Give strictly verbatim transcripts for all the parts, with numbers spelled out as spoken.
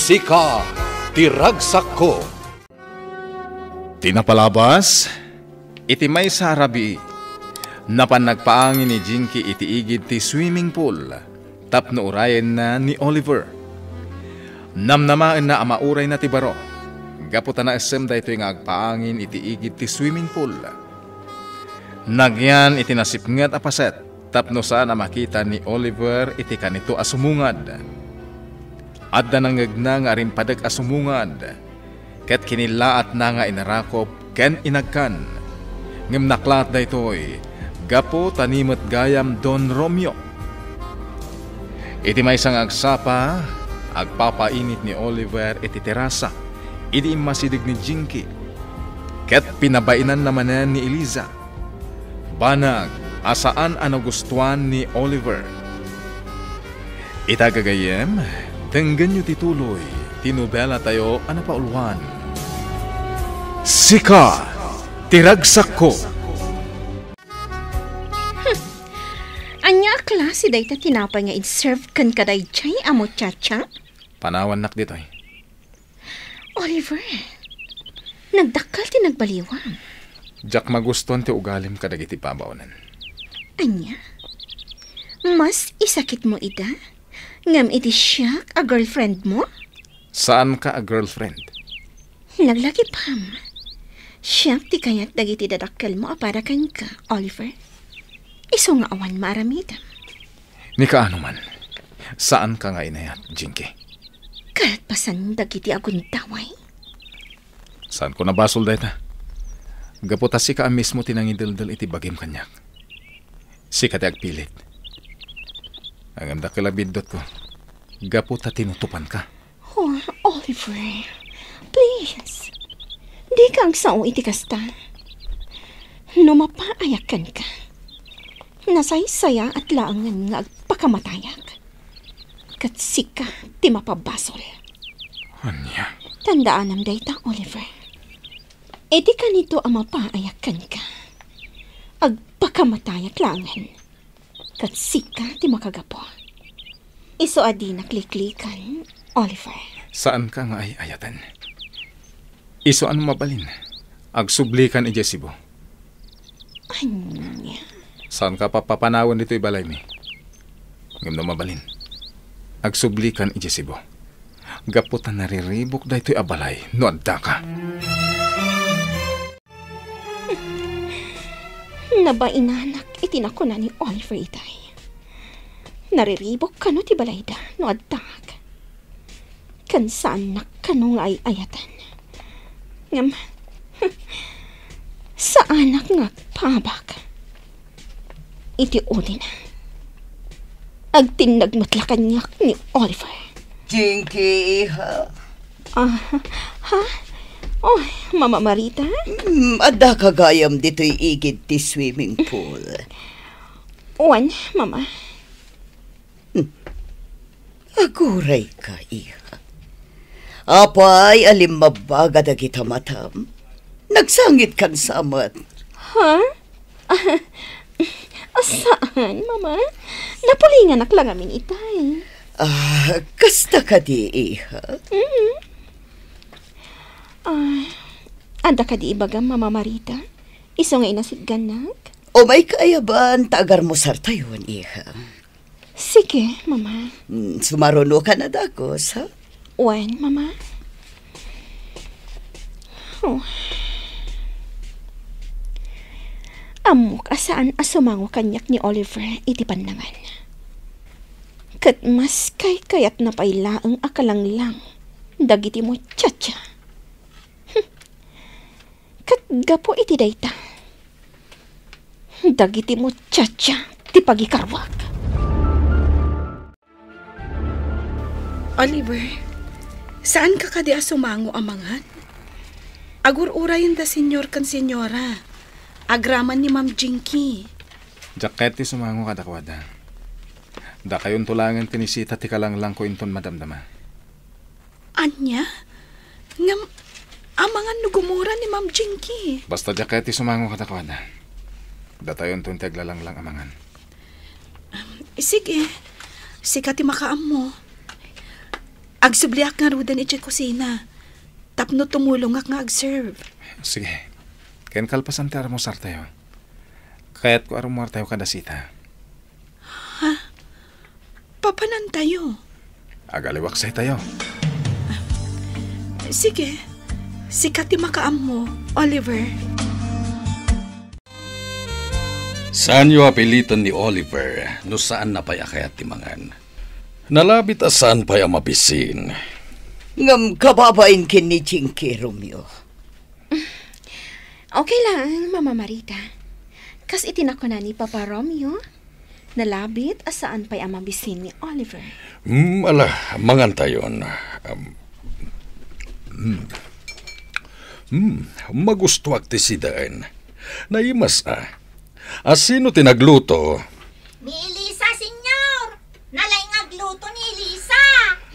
Sika ti ragsakko. Ti napalabas, iti maysa a rabii, napan nagpaangin ni Jinky iti igid ti swimming pool tapno urayenna ni Oliver. Namnamaenna a maurayna ti baro, gapu ta naessem daytoy nga agpaangin iti igid ti swimming pool. Nagyan iti nasipnget a paset tapno saan a makita ni Oliver iti kanito a sumungad. Adda nangngegna nga arimpadek a sumungad, ket kinillaatna nga inarakop ken inagkan. Ngem naklaat daytoy gapu ta ni met gayam Don Romeo. Iti maysa nga agsapa, agpapainit ni Oliver iti terasa idi immasideg ni Jinky, ket pinabainanna manen ni Eliza. Banag a saan a nagustuan ni Oliver. Ita gagayyem, denggenyo ti tuloy ti nobelatayo a napauluan, Sika ti Ragsakko. Ania a klase dayta tinapay nga inserve kenka daydiay a muchacha? Panawannak ditoy. Oliver, nagdakkel ti nagbaliwam. Diak magustuan ti ugalim kadagiti babaonen. Ania? Mas isakitmo ida? Ngem iti siak a girlfriend mo? Saanka a girlfriend. Laglagipam. Siak ti kayat dagiti dadakkelmo a para kenka, Oliver. Isu nga awan maaramidem. Ni kaano man, saanka nga inayat, Jinky. Kalpasan dagiti agundaway? Saanko a basol dayta. Gapu ta sika a mismo ti nangideldel iti bagim kaniak. Sika ti agpilit. Ngem dakkel a biddutko. Gapu ta tinutopanka. Oh, Oliver, please. Dika agsao iti kasta. No mapaayak kenka, nasaysayaat laengen nga agpakamatayak. Ket sika ti mapabasol. Ania? Tandaanam dayta, Oliver. Iti kanito a mapaayak kenka, agpakamatayak laengen. Ket sika ti makagapu. Isu a dinak liklikan, Oliver. Saanka nga ay-ayaten. Isu a no mabalin, agsublikan idiay Cebu. Ania? Saanka a papanawen ditoy balaymi. Ngem no mabalin, agsublikan idiay Cebu. Gapu ta nariribuk daytoy a balay no addaka. Nabainanak iti nakuna ni Oliver itay. Nariribuk kano ti balayda no addak. Ken saannak kano nga ay-ayaten. Ngem, saanak nga agpaabak. Iti udina, agtinnag met la kaniak ni Oliver. Jinky, iha. Ah, ha? Oh, Mama Marita? Mm, addaka gayam ditoy igid ti swimming pool. Wen, Mama. Agurayka, iha. Apay a limmabbaga dagita matam? Nagsangitkan sa met. Ha? Ah, saan, Mama. Napulinganak la ngamin itay. Ah, kasta kadi, iha? Mm. Ah, adda kadi ibagam, Mama Marita? Isu nga inasitgannak? Umayka ayaban ta agarmusartayon, iha. Sige, Mama. Mm, sumarunokan a dagus, ha? Wen, Mama. Oh. Ammok a saan a sumango kaniak ni Oliver iti pannangan. Ket mas kaykayatna pay laeng a kalanglang dagiti muchacha. Hmm. Ket gapu iti dayta, dagiti muchacha ti pagikaruak. Oliver, saanka kadi a sumango a mangan? Agur-urayen da Senyor ken Senyora. Agraman ni Ma'am Jinky. Diak kayat ti sumango kadakuada. Dakayonto laengen ti nisita ti kalanglangko inton madamdama. Ania? Ngem, amangan no gumura ni Ma'am Jinky. Basta diak kayat ti sumango kadakuada. Datayonto ti aglalanglang amangan. Sige, sika ti makaammo. Agsubliak ngaruden idiay kusina tapno tumulongak nga ag-serve. Sige. Ken kalpasan ti almusartayo, kayatko a rummuartayo kada Sita. Ha? Papanantayo? Agaliwaksaytayo. Sige. Sika ti makaammo, Oliver. Saanyo a piliten ni Oliver no saanna pay a kayat ti mangan. Nalabit a saan pay a mabisin. Ngem kababain ken ni Jinky, Romeo. Okay lang, Mama Marita. Kas iti nakuna ni Papa Romeo, nalabit a saan pay a mabisin ni Oliver. Hmm, ala, mangantayon. Um, hmm. Hmm, magustuak ti sidaen. Naimas a. A sino ti nagluto? Ni Elisa, Senyor. Nalaing nga agluto ni Elisa.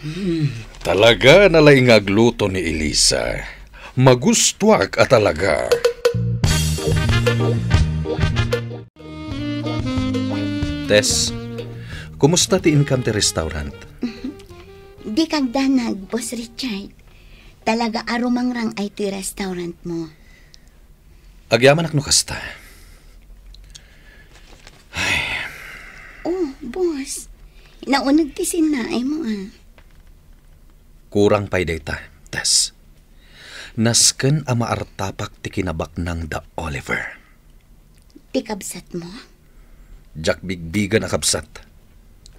Hmm, talaga nalaing nga agluto ni Elisa. Magustuak a talaga. Tess, kumusta ti income ti restaurant? Di kagdanag, Boss Richard. Talaga a rumangrang ay ti restaurant mo. Agyamanak no kasta. Ay. Oh, boss. Nauneg ti sinnaay mo, ah. Kurang pay dayta, Tess. Nasken a maartapak ti kinabaknang da Oliver. Ti kabsat mo? Diak bigbigen a kabsat.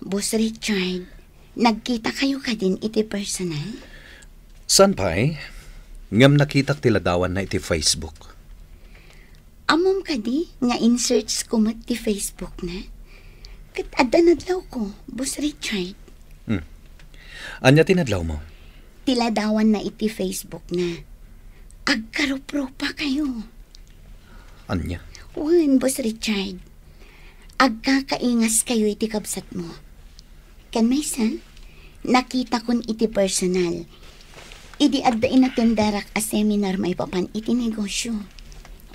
Boss Richard, nagkita kayo kadin iti personal? Saan pay? Ngem nakitak ti ladawanna iti Facebook. Ammom kadi nga in-search ko met ti Facebook na? Ket adda nadlawko, Boss Richard. Hmm. Ania ti nadlawmo? Ti ladawanna iti Facebook na. Agkaruprupa kayo. Ania? Wen, Boss Richard. Agkakaingas kayo iti kabsatmo. Ken maysa, nakitakon iti personal. Idi adda inatendarak a seminar maipapan iti negosyo.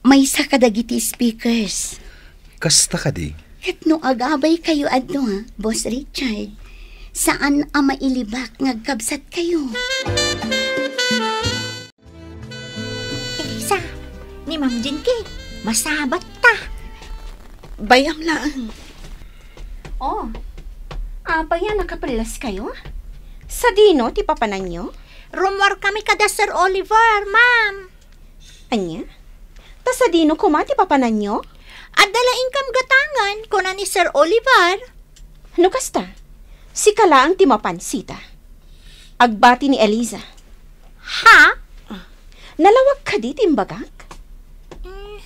Maysa kadagiti speakers. Kasta kadi? Ket no agabay kayo adu, Boss Richard, saan a mailibak nga agkabsat kayo. Elisa, ni Ma'am Jinky, masabat ta. Bay-am laeng. Oh, apay a nakapellas kayo? Sadino ti papananyo? Rummuar kami kada Sir Oliver, ma'am. Ania? Ta sadino koma ti papananyo? Adda la inkam gatangen, kuna ni Sir Oliver. No kasta, sika laeng ti mapan, Sita. Agbati ni Eliza. Ha? Ah, nalawag kadi ti imbagak? Mm.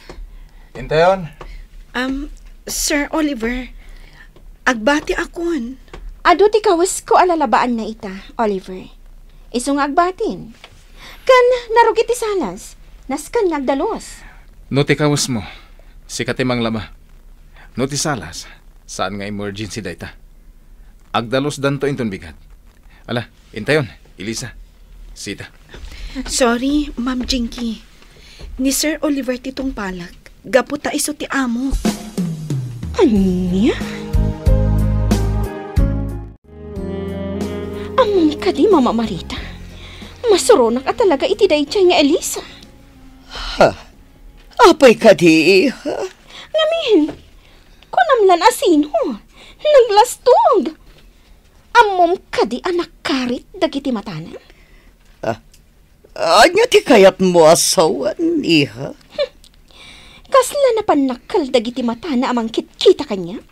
Intayon. Um, Sir Oliver, agbati akon. Adu ti kawesko a lalabaanna ita, Oliver. Isu nga agbatin. Ken narugit ti salas, nasken nga agdalus. No ti kawesmo, sika ti manglaba. No ti salas, saan nga emergency dayta. Agdalusdanto inton bigat. Ala, intayon, Elisa. Sita. Sorry, Ma'am Jinky. Ni Sir Oliver ti tungpalek, gapu ta isu ti amo. Ania? Ammom kadi, Mama Marita? Masuronak a talaga iti daydiay nga Elisa. Ha? Apay kadi, iha? Ngamin, kunam lan a sino? Naglastog! Ammom kadi a nakarit dagiti matana? Ah, ania ti kayatmo a sawen, iha? Kasla napannakkel dagiti matana a mangkitkita kaniak?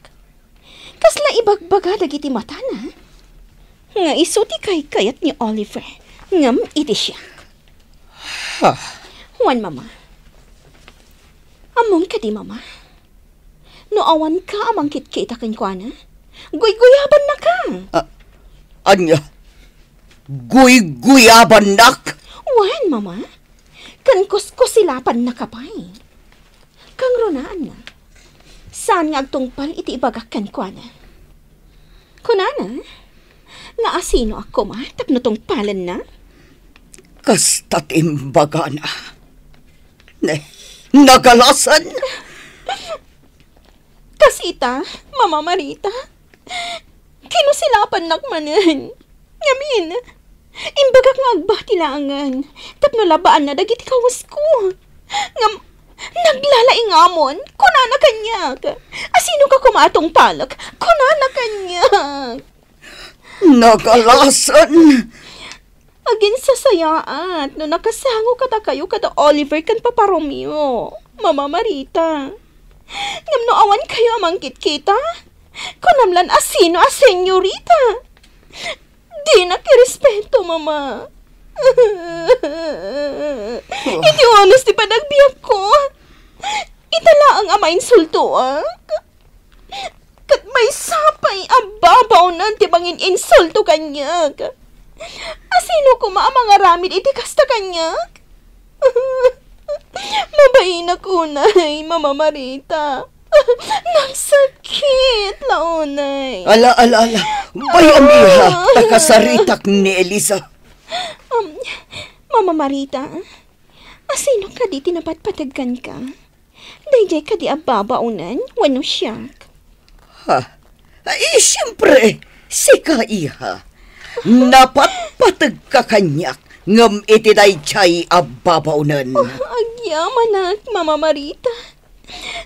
Kasla ibagbaga dagiti matana nga isu ti kaykayat ni Oliver ngem iti siak? Ha? Wen, Mama. Ammom kadi, Mama? No awanka a mangkitkita kenkuana, guyguyabannaka. Ah, ania? Guyguyabannak? Wen, Mama. Ken kuskusilapannaka pay. Kangrunaanna, saan nga agtungpal iti ibagak kenkuana. Kunana nga asinoak koma tapno tungpalenna? Kasta ti imbagana. Ne, nagalasan! Kasita, Mama Marita, kinusilapannak manen. Ngamin, Imbagak nga agbati laengen tapno labaanna dagiti kawesko. Ngem naglalaingamon, kunana kaniak. Asino ka koma a tungpalek? Kunana kaniak. Nagalasan! Aginsasayaat no nakasango kadakayo kada Oliver ken Papa Romeo, Mama Marita. Ngem no awan kayo a mangkitkita, kunam lan asino a senyorita. Dinak irespeto, Mama. Iti unos ti panagbiagko, ita laeng a mainsultoak. Ket maysa pay a babaonen ti mangin-insulto kaniak. Asino koma a mangaramid iti kasta kaniak? Mabainak unay, Mama Marita. Nagsakit la unay. Ala, ala, ala. Bay-am, iha, ta kasaritak ni Elisa. Um, Mama Marita, asino kadi ti napatpateg kenka? Daydiay kadi a babaonen wenno siak? Ha? Ay, siempre, sika, iha. Napatpategka kaniak ngem iti daydiay a babaonen. Oh, agyamanak, Mama Marita.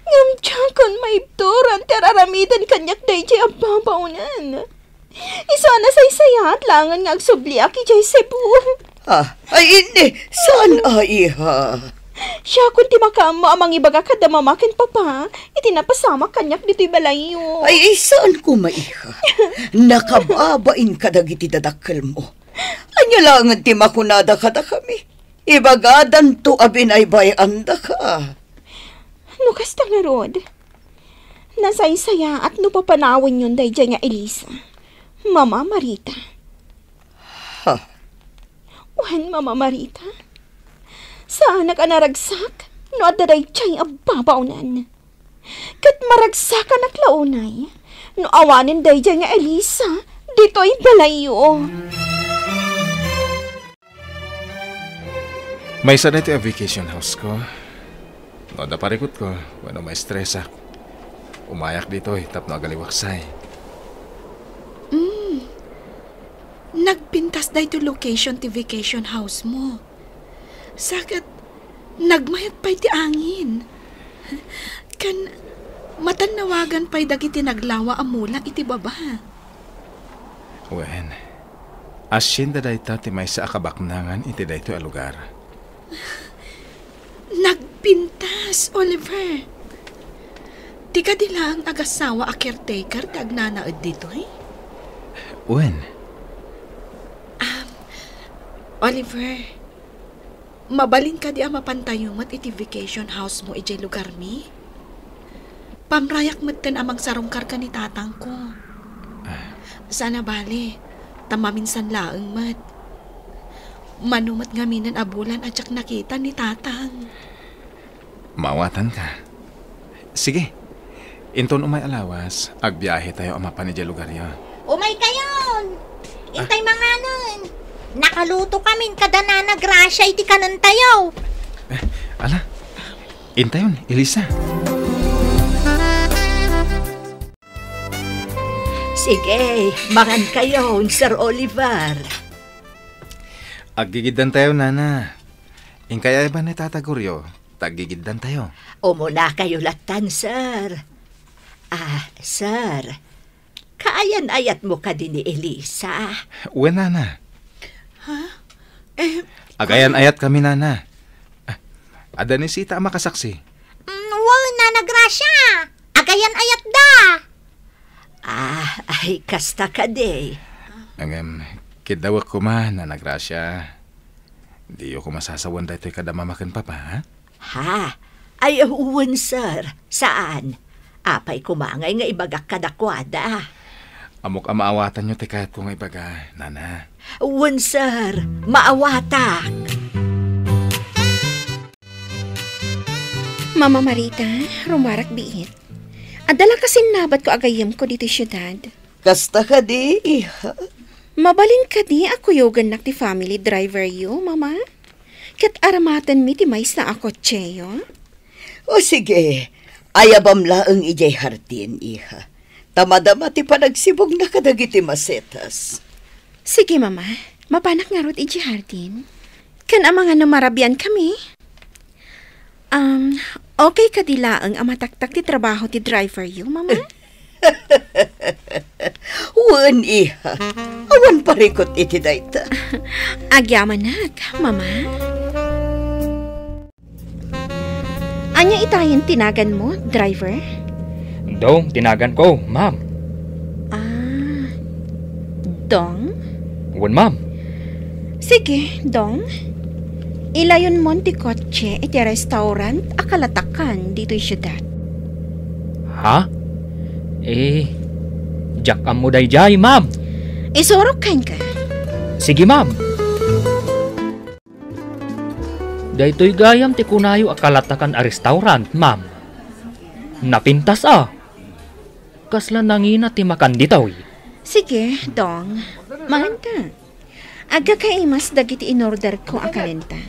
Ngem diakon maibturan ti ar-aramiden kaniak daydiay a babaonen. Isu a nasaysayaat laengen nga agsubliak idiay Cebu. Ah, ay, inni, saan a, iha? Siakon ti makaammo a mangibaga kada Mama ken Papa iti napasamak kaniak ditoy balayyo. Ay, ay, saan koma, iha? Nakababain kadagiti dadakkelmo. Ania laengen ti makunada kadakami? Ibagadanto a binaybay-andaka. No kasta ngarud, nasaysayaat no papanawenyon daydiay nga Elisa, Mama Marita. Ha? Wen, Mama Marita, saanak a naragsak no adda daydiay a babaonen. Ket maragsakanak la unay no awanen daydiay nga Elisa ditoy balayyo. Maysa daytoy a vacation house ko. No adda parikutko wenno maestresak, umayak ditoy tapno agaliwaksay. Mm. Nagpintas daytoy location ti vacation house mo. Sa ket, nagmayat pay ti angin. Ken, matannawagan pay dagiti naglawa a mula iti baba. Wen, asienda dayta ti maysa a kabaknangan iti daytoy a lugar. Nagpintas, Oliver. Ti kadi laeng agassawa a caretaker ti agnanaed ditoy? Wen. Um, Oliver, mabalin kadi a mapantayo met iti vacation house mo idiay lugarmi? Pamrayak metten a mangsarungkar ken ni tatangko. Ah. Saan a bale, ta maminsan laeng met. Mano met ngaminen a bulan a diak nakita ni tatang. Maawatanka. Sige. Inton umay a lawas, agbiahetayo a mapan idiay lugaryo. Umaykayon! Intay manganen! Nakalutokamin kada Nana Gracia iti kanentayo. Eh, ala. Intayon, Elisa. Sige, mangankayon, Sir Oliver. Aggigiddantayo, Nana. Inkay ayban ni Tata Goryo, ta aggigiddantayo. Umunakayo lattan, sir. Ah, sir. Kaayan-ayatmo kadi ni Elisa? Wen, Nana. Ha? Eh, agayan-ayatkami, Nana. Ah, adda ni Sita a makasaksi. Mm, wen, Nana Gracia. Agayan-ayatda. Ah, ay, kasta kadi. Ngem, kiddawek koma, Nana Gracia. Diyo koma sasawen daytoy kada Mama ken Papa, ha? Ha? Ay, wen, sir. Saan? Apay koma ngay nga ibagak kadakuada? Ammok a maawatanyo ti kayatko nga ibaga, Nana. Wen, sir. Maawatak. Mama Marita, rumarak biit. Adda la kasinnabatko a gayyemko ditoy siudad. Kasta kadi, iha? Mabalin kadi a kuyogennak ti family driveryo, Mama? Ket aramatenmi ti maysa a kotseyo? O sige, ayabam laeng idiay hardin, iha. Ta madama ti panagsibugna kadagiti masetas. Sige, Mama. Mapanak ngarud idiay hardin. Ken amangan no marabiankami? Um, okay kadi laeng a mataktak ti trabaho ti driveryo, Mama? Wen, iha. Awan parikut iti dayta. Agyamanak, Mama. Ania itayen ti naganmo, driver? Dong ti naganko, ma'am. Ah, Dong? Wen, ma'am. Sige, Dong. Ilayonmon ti kotse iti restaurant a kalatakan ditoy siudad. Ha? Eh, diak ammo daydiay, ma'am. Isurok kenka. Sige, ma'am. Daytoy gayam ti kunayo a kalatakan a restaurant, ma'am. Napintas a. Kasla nangina ti makan ditoy. Sige, Dong. Manganka. Agkakaimas dagiti inorderko a kanenta.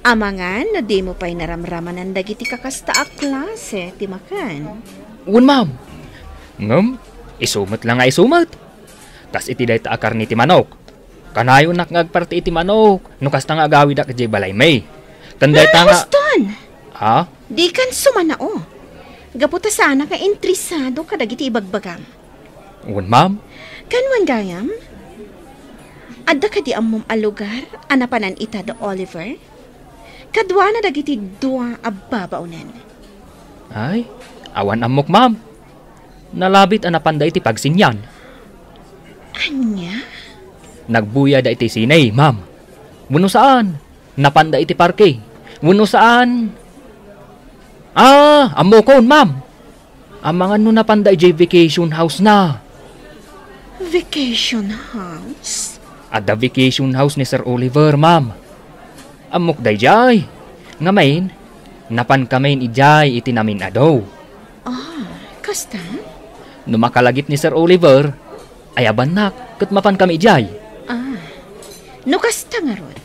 Amangan no dimo pay naramramanan dagiti kakasta a klase ti makan. Wen, ma'am. Ngem, isu met la nga isu met. Kas iti dayta a karne ti manok. Kanayonak nga agparti iti manok no kasta nga agawidak idiay balaymi. Ken dayta nga Huston! Ha? Dikan sumanao. Gapu ta saanak a interesado kadagiti ibagbagam. Wen, ma'am. Ken wen gayam, adda kadi ammom a lugar a napanan ita da Oliver? Kaduana dagiti dua a babaonen. Ay, awan ammok, ma'am. Nalabit a napanda iti pagsinian. Ania? Nagbuyayda iti sine, ma'am. Wenno saan, napanda iti parke. Wenno saan. Ah, ammokon, ma'am. Amangan no napanda idiay vacation house na. Vacation house? Adda vacation house ni Sir Oliver, ma'am. Ammok daydiay. Ngamin, napankamin idiay iti namin-adu. Ah, kasta? No makalagip ni Sir Oliver, ayabannak ket mapankami idiay. Ah, no kasta ngarud,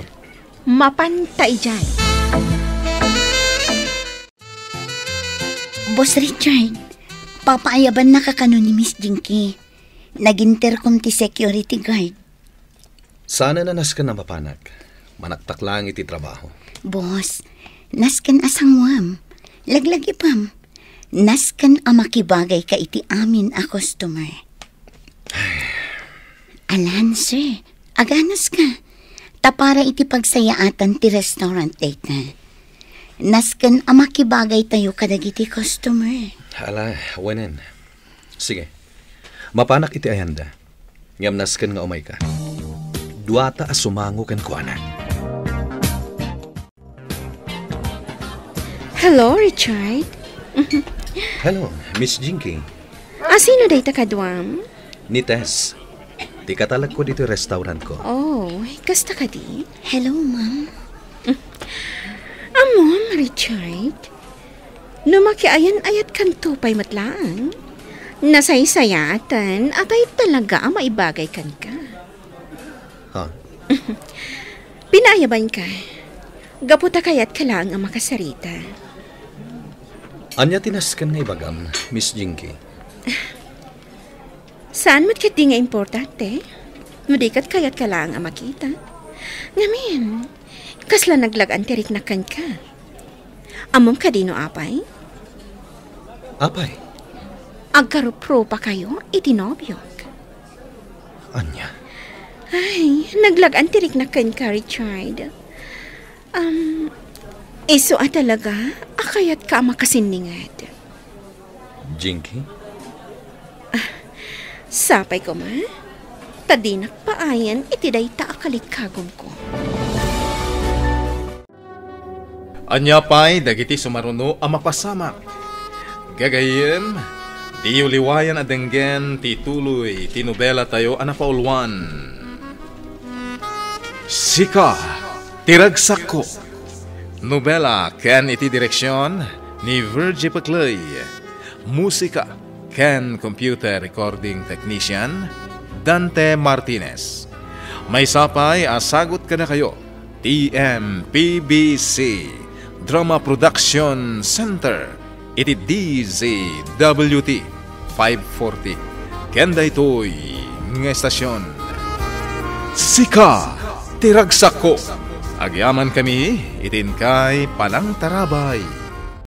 mapanta idiay. Boss Richard, papaayabannaka kano ni Miss Jinky. Naginterkom ti security guard. Saan a nasken a mapanak. Manaktak laeng iti trabaho. Boss, nasken a sanguem. Laglagipem. Nasken a makibagayka iti amin a customer. Alan, sir, aganuska. Ta para iti pagsayaatan ti restaurant dayta. Nasken a makibagaytayo kadagiti customer. Ala, wenen. Sige. Mapanak iti ayanda. Ngem nasken nga umayka. Duata a sumango kenkuana. Hello, Richard. Hello, Miss Jinky. Asino dayta kaduam? Ni Tess. Ti katalekko ditoy restaurantko. Oh, kasta kadi? Hello, ma'am. Ammom, Richard, no makiayan-ayatkanto pay met laeng, nasaysayaatan a tay talaga a maibagay kenka. Ha? Pinaayabanka, gapu ta kayatka laeng a makasarita. Ania ti nasken nga ibagam, Miss Jinky? Saan met ketdi nga importante, no di ket kayatka laeng a makita. Ngamin, kasla naglag-an ti riknak kenka. Ammom kadi no apay? Apay? Agkarupropakayo iti nobiok. Ania? Ay, naglag-an ti riknak kenka, Richard. Um, isu a talaga a kayatka a makasinninget. Jinky? Ah, sapay koma, ta dinak paayen iti dayta a kalikagumko. Ania pay dagiti sumaruno a mapasamak? Gagayyem, diyo liwayan a denggen ti ituloy ti nobelatayo a napauluan, Sika ti Ragsakko. Nobela ken iti direksion ni Virgie Peclay. Musika ken computer recording technician, Dante Martinez. Maysa pay a sagut kadakayo ti M P B C Drama Production Center iti D Z W T five forty. Ken daytoy nga estasion. Sika ti ragsakko. Agyamankami iti inkay panangtarabay.